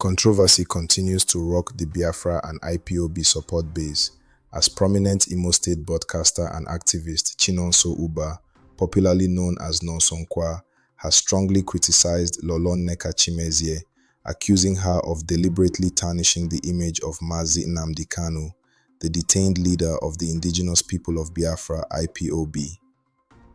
Controversy continues to rock the Biafra and IPOB support base as prominent Imo State broadcaster and activist Chinonso Uba, popularly known as Nonso Nkwa, has strongly criticized Lolo Nneka Chimezie, accusing her of deliberately tarnishing the image of Mazi Nnamdi Kanu, the detained leader of the Indigenous People of Biafra, IPOB.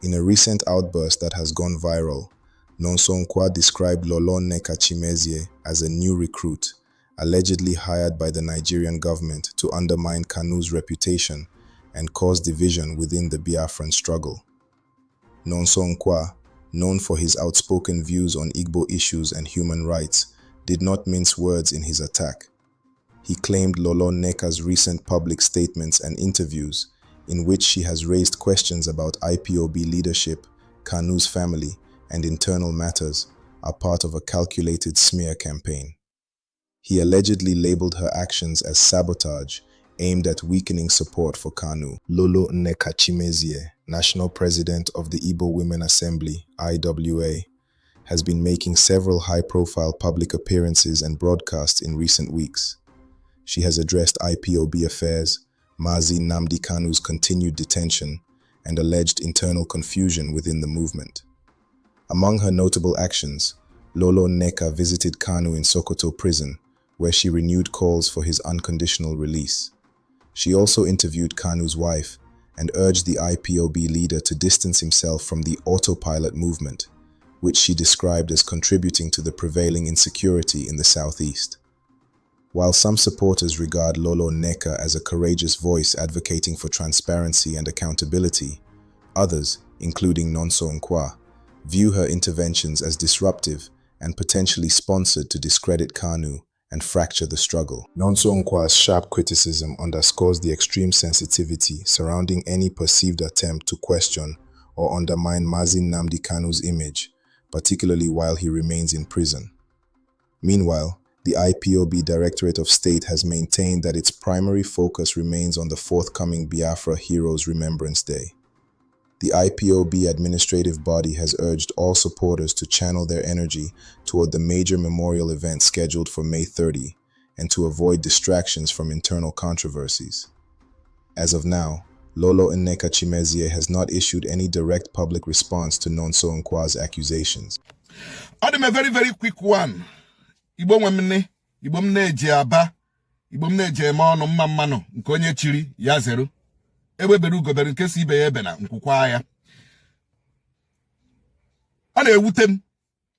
In a recent outburst that has gone viral, Nonso Nkwa described Lolo Nneka Chimezie as a new recruit, allegedly hired by the Nigerian government to undermine Kanu's reputation and cause division within the Biafran struggle. Nonso Nkwa, known for his outspoken views on Igbo issues and human rights, did not mince words in his attack. He claimed Lolo Nneka's recent public statements and interviews, in which she has raised questions about IPOB leadership, Kanu's family, and internal matters, are part of a calculated smear campaign. He allegedly labeled her actions as sabotage aimed at weakening support for Kanu. Lolo Nneka Chimezie, national president of the Igbo Women Assembly, IWA, has been making several high-profile public appearances and broadcasts in recent weeks. She has addressed IPOB affairs, Mazi Nnamdi Kanu's continued detention, and alleged internal confusion within the movement. Among her notable actions, Lolo Nneka visited Kanu in Sokoto prison, where she renewed calls for his unconditional release. She also interviewed Kanu's wife and urged the IPOB leader to distance himself from the autopilot movement, which she described as contributing to the prevailing insecurity in the southeast. While some supporters regard Lolo Nneka as a courageous voice advocating for transparency and accountability, others, including Nonso Nkwa, view her interventions as disruptive and potentially sponsored to discredit Kanu and fracture the struggle. Nonso Nkwa's sharp criticism underscores the extreme sensitivity surrounding any perceived attempt to question or undermine Mazi Nnamdi Kanu's image, particularly while he remains in prison. Meanwhile, the IPOB Directorate of State has maintained that its primary focus remains on the forthcoming Biafra Heroes Remembrance Day. The IPOB administrative body has urged all supporters to channel their energy toward the major memorial event scheduled for May 30 and to avoid distractions from internal controversies. As of now, Lolo Nneka Chimezie has not issued any direct public response to Nonso Nkwa's accusations. Ọ dị m a very, very quick one. Igbo nwe m nne, Igbo m na-eji aba, Igbo m na-eji eme ọnụ. Mma mmanụ nke onye chiri ya zero. Egbe bere, ugobere, nke si ibe ya ebe na nkwukwa ya. Ọ na-ewute m,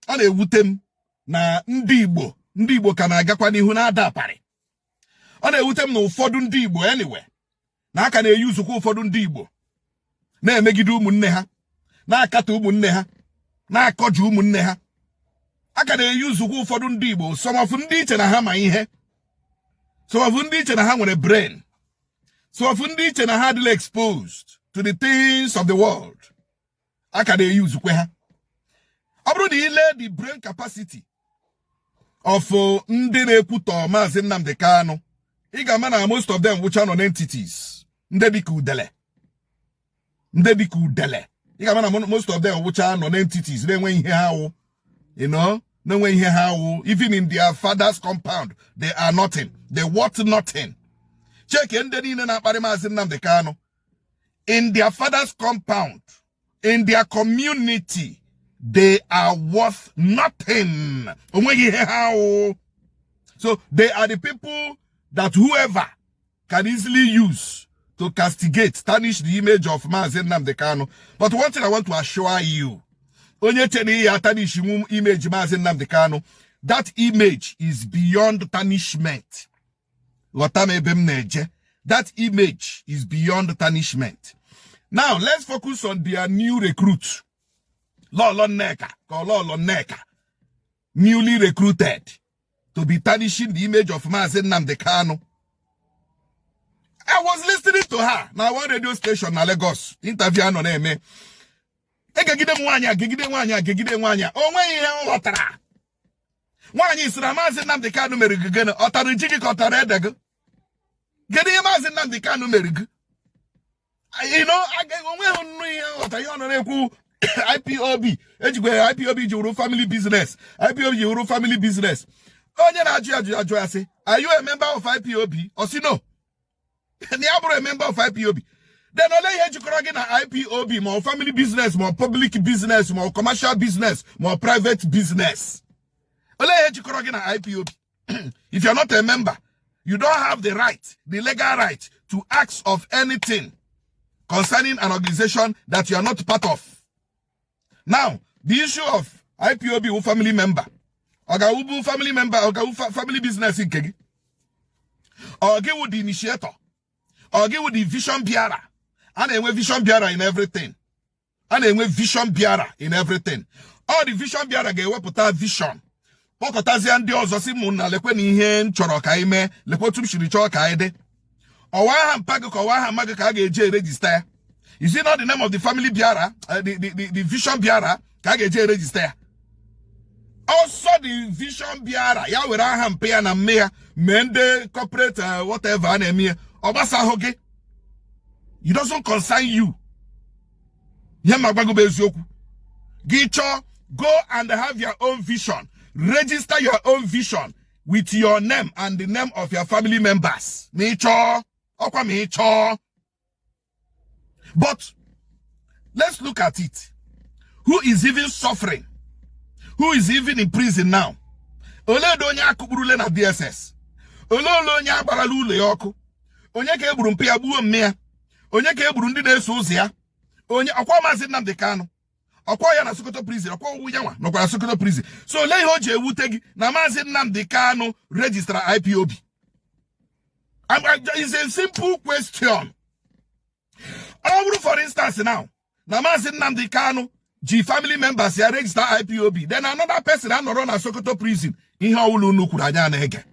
ọ na-ewute m na ndị Igbo, ndị Igbo ka na-agakwa n'ihu na-ada aparị. Ọ na-ewute m na ụfọdụ ndị Igbo, anyway, na aka na-eyuzukwa ụfọdụ ndị Igbo na-emegide ụmụnne ha, na-akatọ ụmụnne ha, na-akọju ụmụnne ha. Aka na-eyuzukwa ụfọdụ ndị Igbo, some of ndị iche na ha ma ihe, some of ndị iche na ha nwere brain, some of ndị iche na ha adịla exposed to the things of the world. Aka na-eyuzukwe ha. Ọ bụrụ na ile the brain capacity of ndị na-ekwutọ Maazị Nnamdi Kanu, ị ga-ama na most of them wụcha non-entities, ndị dịka udele, ndị dịka udele. Ị ga-ama na most of them wụcha non-entities, na-enwe ihe ha wụ, na-enwe ihe ha wụ. Even in their father's compound, they are nothing, they worth nothing. Cheke ndị niile na-akparị Maazị Nnamdi Kanu, in their father's compound, in their community, they are worth nothing. Onweghị ihe ha wụ. So they are the people that whoever can easily use to castigate, tarnish the image of Maazị Nnamdi Kanu. But one thing I want to assure you, onye chere ya tarnish image Maazị Nnamdi Kanu, that image is beyond tarnishment. Ghọta m ebe m na-eje. That image is beyond tarnishment. Now, let's focus on their new recruit. Lolo Nneka, ka Lolo Nneka, newly recruited to be tarnishing the image of Maazị Nnamdi Kanu. I was listening to her na one radio station na Lagos, interview anọ na-eme. Egegide m nwaanyị a, gegide nwaanyị a, gegide nwaanyị a, o nweghị ihe m ghọtara. Nwaanyị sị na Maazị Nnamdi Kanu mere gị gịnị? Ọ tara ji gị ka ọ tara ede gị? Kedu ihe Maazị Nnamdi Kanu mere gị? Onweghị nnụ ihe nghọta ihe ọ nọ na-ekwu. IPOB ejikwa IPOB ji wuru family business, IPOB ji wuru family business. Onye na-ajụ ajụ ajụ ya sị, "Are you a member of IPOB?" Ọ sị no, na ya bụrụ a member of IPOB. Then olee ihe jikọrọ gị na IPOB, ma ọ family business, ma ọ public business, ma ọ commercial business, ma ọ private business? Olee ihe jikọrọ gị na IPOB? If you're not a member, you don't have the right, the legal right, to ask of anything concerning an organization that you are not part of. Now, the issue of IPOB wụ family member, ọ ga-awụbu family member, ọ ga-awụ family business nke gị? Ọ gị wụ the initiator? Ọ gị wụ the vision bearer? A na-enwe vision bearer in everything. A na-enwe vision bearer in everything. Ọ the vision bearer ga-ewepụta vision, kpọkọtazie ndị ọzọ, si mụ na lekwe na ihe m chọrọ ka anyị mee, lekwe otu m siri chọọ ka anyị dị. Ọwa aha mpa gị ka ọwa aha mma gị ka a ga-eji eregister ya? Is it not the name of the family bearer, the vision bearer, ka a ga-eji eregister ya? Ọsọ the vision bearer ya were aha mpe ya na mme ya mee ndị corporate, whatever a na-eme ya, ọ gbasahụ gị. It doesn't concern you. Ihe ma gwago bụ eziokwu. Gị chọọ, go and have your own vision, register your own vision with your name and the name of your family members, ma ị chọọ. Ọkwa ma ị chọọ. But let's look at it. Who is even suffering? Who is even in prison now? Olee onye akụkpurule na DSS? Olee ole onye agbarala ụlọ ya ọkụ? Onye ka egburu mpe ya, gbuo mme ya? Onye ka egburu ndị na-eso ụzọ ya? Onye ọkwa Maazị Nnamdi Kanu, ọkwa ya na Sokoto prison, ọkwa owu ya nwa nọkwara Sokoto prison. So olee ihe o ji ewute gị na Maazị Nnamdi Kanu registara IPOB? It's a simple question. Ọ bụrụ, for instance now, na Maazị Nnamdi Kanu ji family members ya register IPOB, then another person anọrọ na Sokoto prison, ihe ọwụla unu kwuru, anya na-ege.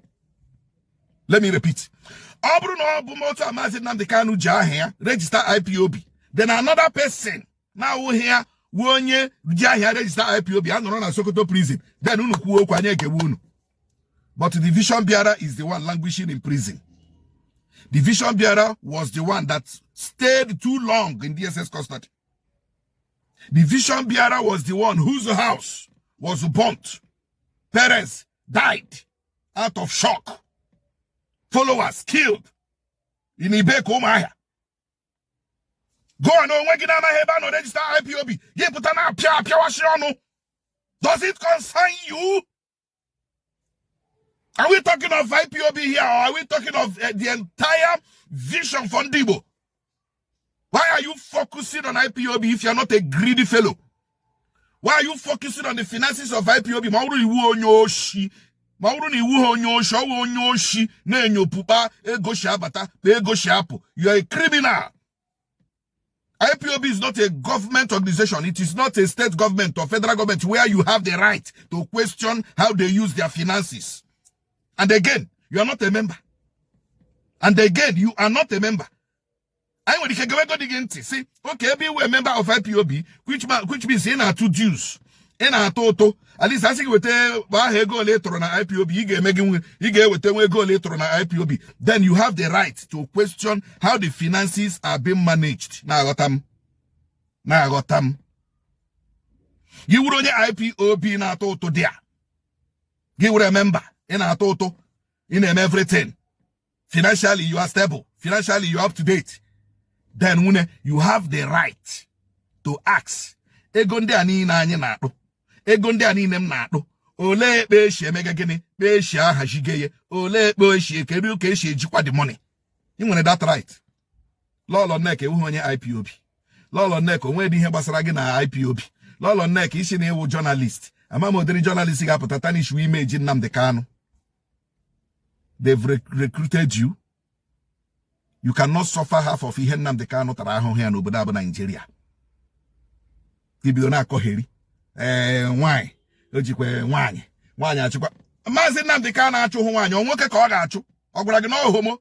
Let me repeat. Ọ bụrụ na ọ bụ moto a Maazị Nnamdi Kanu ji aha ya register IPOB, then another person na-awụghị ya wu onye ji aha ya register IPOB anọrọ na Sokoto prison, then unu kwuo okwu, anya ekewe unu. But the vision bearer is the one languishing in prison. The vision bearer was the one that stayed too long in DSS custody. The vision bearer was the one whose house was burnt. Parents died out of shock. Followers killed in Ibeku, Umuahia. Go and onwe gị na-anaghị ebe a nọ register IPOB, gị pụta na apịa apịawashi ọnụ. Does it concern you? Are we talking of IPOB here, or are we talking of the entire vision for Ndigbo? Why are you focusing on IPOB if you're not a greedy fellow? Why are you focusing on the finances of IPOB? Ma ọ bụrụ iwu onye oshi, ma ọ bụrụ na iwu ha onye oshi, ọ bụ onye oshi na-enyopụkpa ego si abata kpa ego si apụ. You are a criminal. IPOB is not a government organization. It is not a state government or federal government where you have the right to question how they use their finances. And again, you are not a member. And again, you are not a member. Anyị nwere ike gewego dị gị ntị si okay, ebe iwe member of IPOB, which means ị na-atụ dues, ị na-atụ ụtụ, at least asị gị weta aha ego ole ị tụrụ na IPOB, ị ga-eme gị nwe ị ga-eweta nwa ego ole ị tụrụ na IPOB, then you have the right to question how the finances are being managed. Na-aghọta m, na-aghọta m. Gị wuru onye IPOB na-atụ ụtụ dị a, gị were member, ị na-atụ ụtụ, ị na-eme everything, financially you are stable, financially you are up to date, then nwune, you have the right to ask, ego ndị a niile anyị na-akpụ, ego ndị a niile m na-akpụ, olee ekpe esi emega gịnị, kpe esi ahazige ya, olee ekpe esi ekeri ka esi ejikwa the money? Ị nwere that right. Lọlọ Nneka ewughị onye IPOB. Lọlọ Nneka, onwe dị ihe gbasara gị na IPOB. Lọlọ Nneka, isi na ịwụ journalist, ama m ụdịrị journalist ga-apụta tarnish image Nnamdi Kanu. They've recruited you. You cannot suffer half of ihe Nnamdi Kanu tara ahụhụ ya n'obodo abụ Naijiria. Ibido na-akọgheri, ee, nwaanyị o jikwa nwaanyị, nwaanyị achịkwa Maazị Nnamdi Kanu achụhụ nwaanyị. Ọ nwoke ka ọ ga-achụ? Ọ gwara gị na ọhomo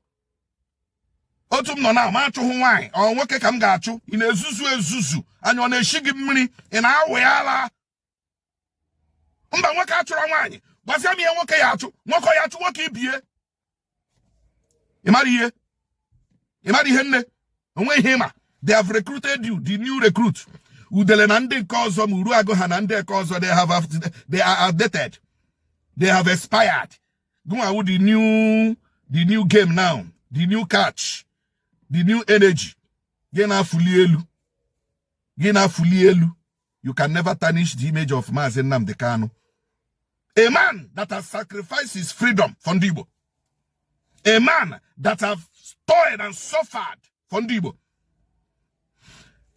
otu m nọ na ma achụhụ nwaanyị, ọ nwoke ka m ga-achụ? Ị na-ezuzu ezuzu, anya ọ na-eshi gị mmiri, ị na-awụ ya ala. Mba, nwoke achụrụ nwaanyị. Gbazie m ihe nwoke ya achụ. Nwoke ya achụ nwoke ibie? Ị mara ihe, ị mara ihe, nne, onwe ihe ịma. They have recruited you, the new recruit, udele na ndị nke ọzọ, ma uru agụ ha na ndị nke ọzọ. They are outdated, they have expired. Gụnwa wụ the new game now, the new catch, the new energy. Gị na-afụli elu, gị na-afụli elu. You can never tarnish the image of Maazị Nnamdi Kanu, a man that has sacrificed his freedom for ndị Igbo, a man that have toiled and suffered for ndị Igbo.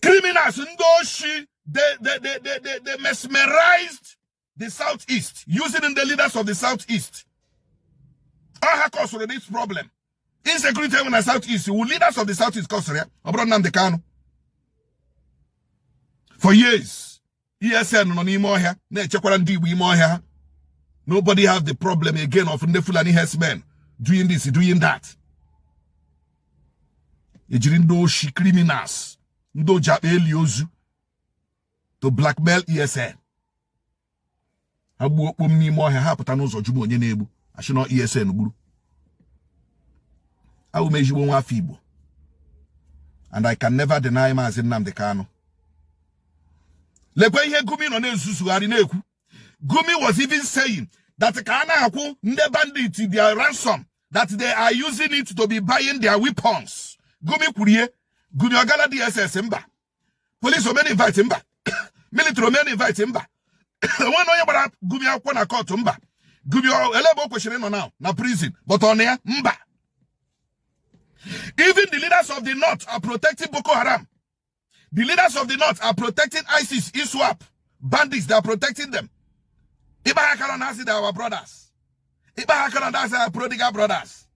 Criminals, ndị oshi, they mesmerized the Southeast using the leaders of the Southeast. All ha caused this problem, insecurity in the Southeast, who leaders of the Southeast caused ya. Ọ bụrụ Nnamdi Kanu. For years, ESN nọ n'ime ọhịa na-echekwara ndị Igbo ime ọhịa ha. Nobody have the problem again of ndị Fulani herdsmen doing this, doing that. Ejiri ndị oshi, criminals, ndị oji akpa eli ozu to blackmail ESN. Ha gbuo okpom n'ime ọhịa, ha pụta n'ụzọ jụma onye na-egbu, asị na ESN gburu. Awụ m ezigbo nwa afọ Igbo and I can never deny Maazị Nnamdi Kanu. Lekwe ihe Gumi nọ na-ezuzugharị na-ekwu. Gumi was even saying that ka a na-akwụ ndị bandit their ransom, that they are using it to be buying their weapons. Gumi kwuru ihe. Gumi ọgala DSS? Mba. Police omena invite? Mba. Military omena invite? Mba. Onwe na onye gbara Gumi akwụkwọ na court? Mba. Gumi ele ebe o kwesịrị ịnọ now? Na prison. But ọ na ya? Mba. Even the leaders of the North are protecting Boko Haram. The leaders of the North are protecting ISIS, ISWAP, bandits. They are protecting them. Iba ha na they are our brothers. Iba ha na our prodigal brothers.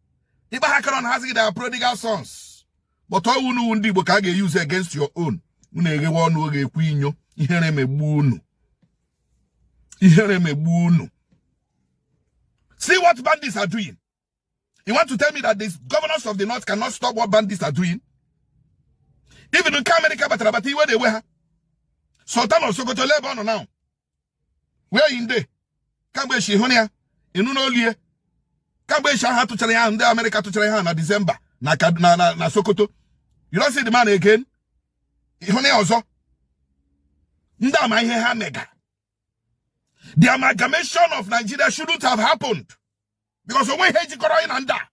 Iba ha na they are prodigal sons. But all unu ndị Igbo ka a ga-use against your own. Unu eghewe ọnụ oge ekwu inyo. Ihere megbu unu. Ihere megbu unu. See what bandits are doing. You want to tell me that the governors of the North cannot stop what bandits are doing? Even nke America batara bata, iwe na-ewe ha. Sultan of Sokoto, ebe ọ nọ now? Where in dey? Kamgbe echi hụ ya, ịnụ n'olie. Kamgbe echi ahụ tụchara ya, ndị America tụchara ya na December na Sokoto. You don't see the man again. Ịhụ ya ọzọ. Ndị ama ihe ha mega. The amalgamation of Nigeria shouldn't have happened. Because onwe ihe jikọrọ anyị na ndị a.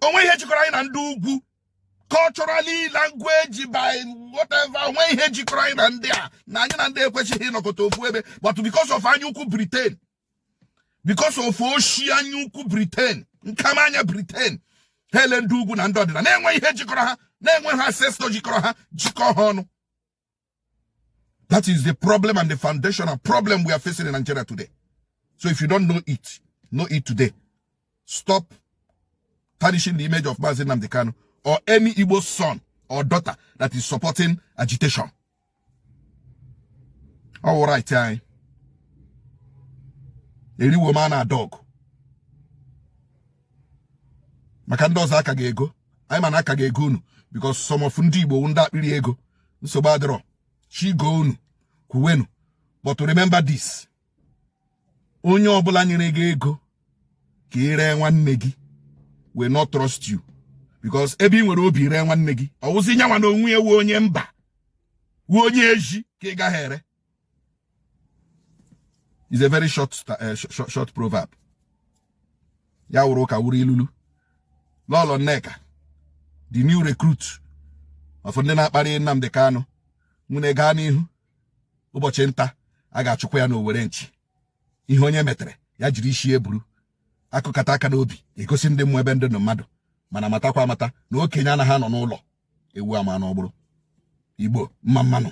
Onwe ihe jikọrọ anyị na ndị ugwu. Culturally, language, by whatever, onwe ihe jikọrọ anyị na ndị a, na anyị na ndị ekwesịghị ịnọkọta ofu ebe. But because of anya ukwu Britain, because of oshi anya ukwu Britain, nkamanya Britain, ha ele ndị ugwu na ndị ọdịda na-enwe ihe jikọrọ ha, na-enwe ha ancestor jikọrọ ha, jikọ ha ọnụ. That is the problem and the foundational problem we are facing in Nigeria today. So if you don't know it, know it today. Stop tarnishing the image of Mazi Nnamdi Kanu or any Igbo son or daughter that is supporting agitation. All right, I. Eriwo m na dog. Maka ndị ọzọ aka ga-ego. Anyị ma na aka ga-ego unu because some of ndị Igbo ndị akpịrị ego. Nsogbu adịrọ. Chi go unu. Kwuwenu. But remember this. Onye ọbụla nyere gị ego ka ị ree nwanne gị will not trust you, because ebe ị nwere obi ree nwanne gị, ọ wụzi nyanwa na onwe ya wu onye mba, wu onye ezi ka ị gaghị ere. Is a very short proverb. Ya wụrụ ụka wụrụ ilulu. Lọlọ Nneka, the new recruit of ndị na-akparị Nnamdi Kanu, nwune, gaa n'ihu. Ụbọchị nta a ga-achụkwa ya n'Owere nchi. Ihe onye metere ya jiri isi eburu akụkata aka n'obi egosi ndị mmụọ ebe ndị nọ mmadụ. Mana matakwa amata na okenye anaghị anọ n'ụlọ ewu ama n'ọgbụrụ. Igbo mma mmanụ.